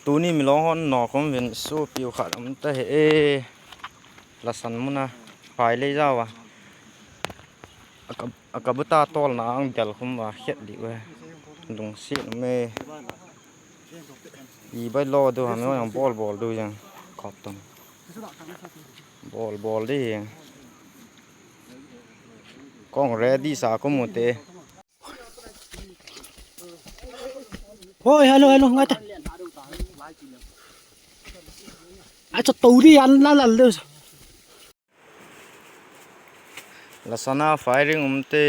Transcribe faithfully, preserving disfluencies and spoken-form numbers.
Tuni Milong hon no kom vin su piu khat um ta he e. Lasan muna phai lei jawa. Aka, aka buta tol na ang del khum wa khet di we. Lungsi me. I bai lo du ha me yang bol bol du yang khop tong. Bol bol di. Kong ready sa ko mu te. Hoi, hello, hello, ngai ta. Acha tori an la la le. Lasana firing um te.